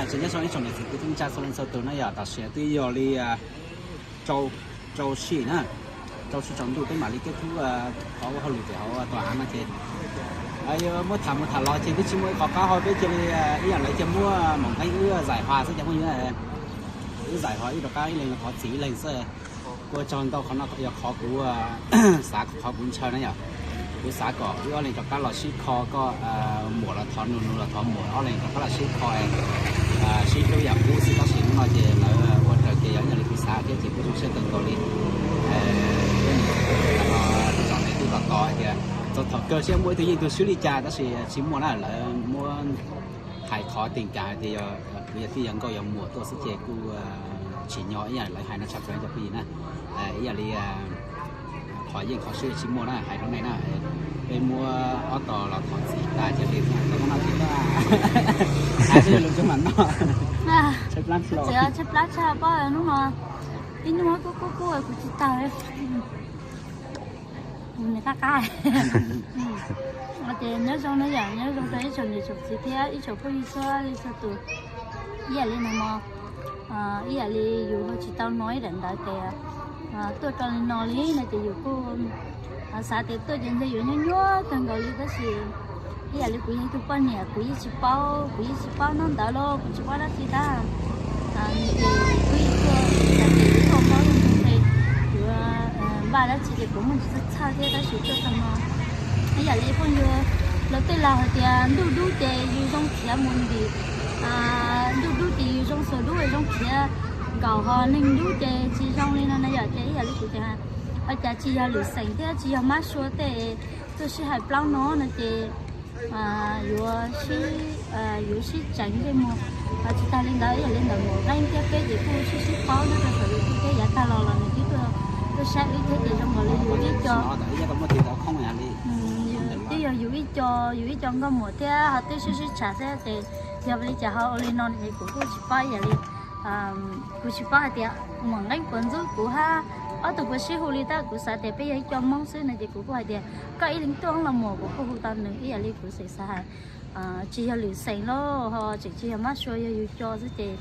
Tsis nyob zoo ib tsoom niam txiv kwv tij neej tsa txhua leej txhua tus na yom, tam sim twb yog li rau, rau sij na, rau sij tsaus ntuj peb mam li kết thúc qhov ua hauj lwm pem hauv tòa án no ces muab tham mus tham los ces twb tsis muaj ib qho qab ho peb cia li ib yam lawv cia muab Maum Nqeeb wb giải hòa xwb cov phooj ywg, wb giải hòa wb rov qab ib leeg los thov txim ib leeg xwb. Ua tsaug ntau, qhov no yog qhov kuv xav, qhov kuv ntshaw na yom. Kuv xav kom wb ob leeg rov qab los sib kho, koj muam los thov nus, nus los thov muam, ob leeg rov qab los sib kho, sib hlub yam qub xwb, tab sis hnub no ces lawv ua raws kev yog ib yam li kuv xav thiab ces kuv zoo siab kawg nkaus li. Tsom neeg twb tos tos hais tias txog thaum kawg seb muaj ib tug yeej tug swb li cas, tab sis tsis muaj na, lawv muab hais qhov tình cảm hais tias yog kwv yog tij yog nkauj yog muam tuaj xwb ces kuj tsim nyog ib yam lawv hais no tshaj plaws cov phooj ywg na. Ib yam li qhov yeej qhov swb tsis muaj na, hais rau nej na, peb muab ob tos los thov txim tas cia li, tau no ces hais lus mas no. Tshaib plab tshaj, hnub no ib hnub kub kub kub kuv tsis tawg. Nws qab qab. Ces nyob zoo na yom, nyob zoo rau ib tsoom niam tsoom txiv thiab ib tsoom phooj ywg txhua leej txhua tus. Ib yam li no, ib yam li yus ho tsis tau hnov ib daim ntawv ces tuaj rau li no li no ces yus kuj xav tias tuaj ces ntshe yuav nyuaj nyuaj kawg nkaus li tab sis ib yam li kuv yog ib tug poj niam kuv yeej tsis paub, kuv yeej tsis paub nab ntawv los kuv tsis paub dab tsi tab. Ces kuv yeej tuaj, ces kuv tuaj paub ntshe yuav npaj dab tsi ces kuv muaj ntsis txhawj txhawj thiab tab sis tuaj txog no ib yam li phooj ywg lawv tej laus hais tias ntuj dub ces yus zoo khiav mus ntim, ntuj dub ces yus zoo xuas dub zoo khiav nkaum, ho neeg dub ces tsis zoo li no na yom. Ces ib yam li kuv tias, ua cas tsis yog lwm xeem thiab tsis yog mab sua tej tuaj sib hais plaub no no ces yuav sib, yuav sib tseev tej mus, ho tsis tag li ntawd ib yam li ntawm Maum Nqeeb thiab peb ces kuj sib sib paub nyob rau saum YouTube thiab yav tag los los nws twb tuaj saib wb thiab ces zoo nkaus li yus ib co, twb yog yus ib co, yus ib co nkauj muam thiab ho twb sib sib tsham thiab ces yog li cas ho ua li no es kuv kuj tsis paub ib yam li kuv tsis paub hais tias Maum Nqeeb puas ntxub kuv hab ob tug puas sib hu li tab kuv xav tias peb yog ib co Hmoob xwb no ces kuv kuj hais tias koj ib leeg tuaj los mus kuv kuj hu tau nws ib yam li kuv xav xav hais tsis yog lwm xeem lauj ho tseem tsis yog mab sua, yog yus co xwb ces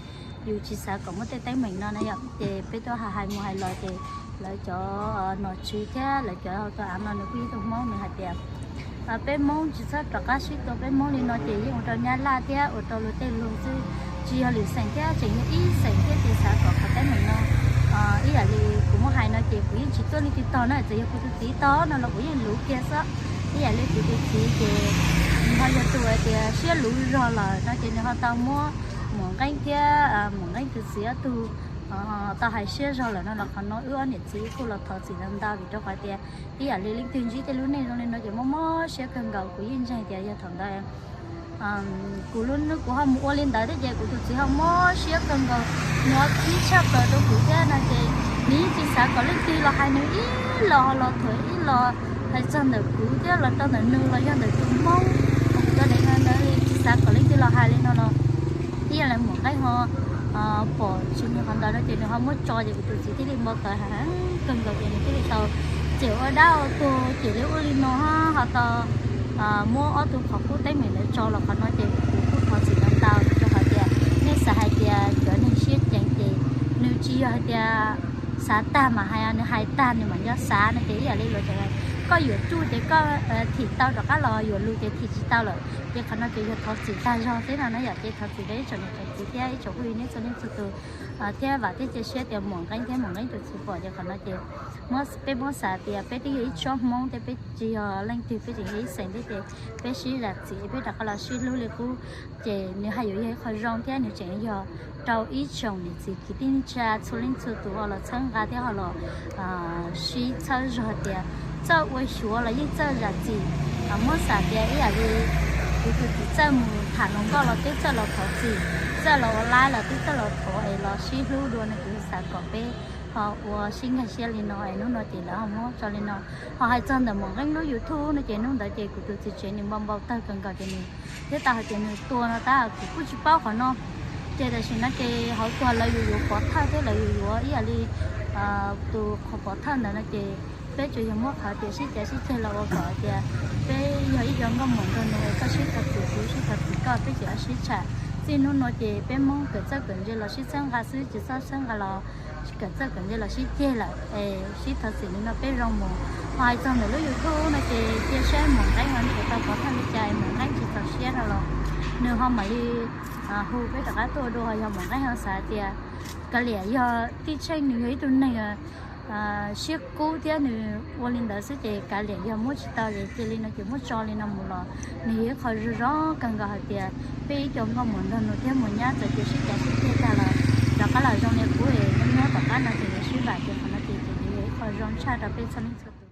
yus tsis xav kom muaj tej teeb meem no na yom. Ces peb tuaj hais hais mus hais los ces lawv cov nom tswv thiab lawv cov hauv tòa án no nws kuj yog ib tug Hmoob nws hais tias peb Hmoob tsis txhob rov qab sib tua, peb Hmoob li no ces yeej ua rau Nyab Laj thiab ua rau luag tej luag xwb, tsis yog lwm xeem thiab tseem yog ib xeem thiab ces xav kom qhov teeb meem no ib yam li kuv muab hais no ces kuv yeej tsis tuaj leej twg tog na, txawm yog kuv tus txiv tog no los kuv yeej luv kiag xwb. Ib yam li kuv tus txiv ces nws ho yog tus hais tias siab luv zog lawm no ces nws ho tau muab Maum Nqeeb thiab Maum Nqeeb tus txiv ob tug tau hais siab zog lawm no los qhov no wb ob niam txiv kuj los thov txim ntau ntau vim rau qhov tias ib yam li leej twg ntsib tej lub neej zoo li no ces mob mob siab kawg nkaus. Kuv yeej ntseeg tias yog thaum ntawd kuv lub hnub kuv ho mus ua li ntawd thiab ces kuv tus txiv ho mob siab kawg nkaus, nws ho khib tshaj plaws rau kuv thiab no ces nws yeej tsis xav kom leej twg los hais nws ib los ho los thuam ib los hais txog ntawm kuv thiab los rau ntawm nws los yog ntawm tus Hmoob. Kuv tus txiv ntawd tsis xav kom leej twg los hais li no los ib yam li Maum Nqeeb ho pom tsis nws qhov ntawd no ces nws ho muab tso ces kuv tus txiv thiaj li npau taws heev kawg nkaus ces nws thiaj li tau cem ua dab ua tuag cem li ua li no ho tau muab ob tug qhov qub teeb meem ntawd tso los qhov no ces kuv kuj thov txim ntau ntau rau qhov tias nej xav hais tias cov neeg siab ceev ces nws tsis yog hais tias xav tag mas hais, nws hais tag nws mam nco xav no ces ib yam li luag tias koj yuam ruj ces koj thim tau rov qab los yuam lus ces thim tsis tau lawm ces qhov no ces yog thov txim tag zog xwb no na yom. Ces thov txim rau ib tsoom niam tsoom txiv thiab ib tsoom phooj ywg nej txhua leej txhua tus thiab vam thiab cia siab tias Maum Nqeeb thiab Maum Nqeeb tus txiv pom ces qhov no ces peb muab xav tias peb twb yog ib tsoom Hmoob thiab peb tsis yog leej twg, peb tseem yog ib xeem thiab ces peb sib zam txim peb rov qab los sib hlub li qub ces nws haj yuav yog ib qho zoo thiab nws tseem yog rau ib tsoom niam txiv kwv tij neej tsa txhua leej txhua tus ho los txhawb nqa thiab ho los sib txhawb zog tias txawj ua xyuav los yeej txawj zam txim. Muab xav tias ib yam li kuv tus txiv txawj mus tham hluas nkauj los twb txawj los thov txim, txawj los ua laib los twb txawj los thov es los sib hlub dua no ces xav kom peb ho ua sib nkag siab li no es hnub no ces lawv ho muab tso li no. Ho hais txog ntawm Maum Nqeeb lub YouTube no ces hnub ntawd ces kuv tus txiv tsev nws npau npau taws kawg nkaus ces nws thiab tau hais tias nws tua no tab kuv kuj tsis paub qhov no. Ces tam sim no ces hauv tuag lawv yuav yuav pov thawj thiab lawv yuav yuav ib yam li tus qhov pov thawj ntawd no ces peb tsuas yog muab qhov tias sib cav sib ceg los ua kom tias peb yog ib co nkauj muam nrog nws, koj sib thov txim kuv sib thov txim koj, peb tseem sib tsham Txij hnub no ces peb Hmoob kawm txawj kawm ntse los sib txhawb nqa xwb, tsis txhob txhawb nqa los kawm txawj kawm ntse los sib ceg lawm es sib thov txim li no peb zoo mus. Ho hais txog ntawm lub YouTube no ces cia saib Muam Nqeeb ho nws tau pov thawj li cas, Muam Nqeeb tsis txaus siab rau los nws ho mam li hu peb rov qab tuaj dua. Ho yog Muam Nqeeb ho xav tias Kav Liam yog Tij Tsheej nws yog ib tug neeg siab kub thiab nws ua li ntawd xwb ces Kav Liam yog muab tsis tau ces cia li no ces muab tso li no mus los nws yog ib qho zoo zoo kawg nkaus hais tias peb ib co nkauj muam nraug nus thiab muam nyab txawm tias sib cav sib ceg tag los rov qab los zoo li qub es nyob tom qab no ces yuav sib vam ces qhov no ces ces yog ib qho zoo tshaj rau peb txhua leej txhua tus.